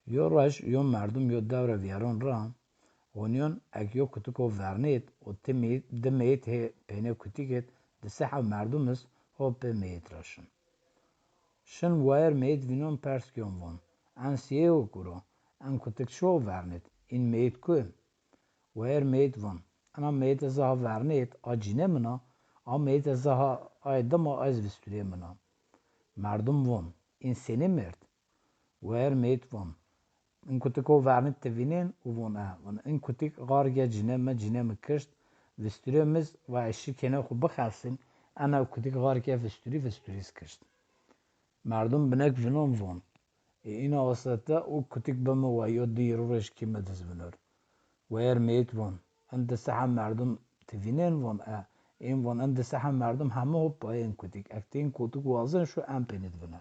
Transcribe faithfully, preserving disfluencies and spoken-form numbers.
Yo roj yo merdum yo dewre vîyeron ra, honîyon ek yo kutiko vernêt û ti meyît, di meyît hê peynê kutikêt, di seha merdum iz ho pê meyît ra şin. Şin wayêr meyît vînon pers kîyon von, en sîyeyo kuro, en kutik çi ho vernêt, în meyît ku? Wayêr meyît von, ena meyît ez ha vernêt, a cînê min a, a meyît ez ha ay dima ez visturê min a. Merdum von, în senî merd? Wayêr meyît von, în kutik ho vernêt ti vînên? Û von e. Von, în kutik xarike cînê mi, cînê mi kişt, visturê mi iz, wa ez şi kênê xu bixelsin, ena kutik xarike visturî, visturî iz kişt. Merdum binek vînon von, ê îna osete û kutik bi mi wa yo di hîrû roj kî mi diz vinor. Wayêr meyît von, in di seha merdum ti vînên? Von e. În von, in di seha merdum heme ho payê in kutik. Ek ti în kutik wazên şu en peynêt vine.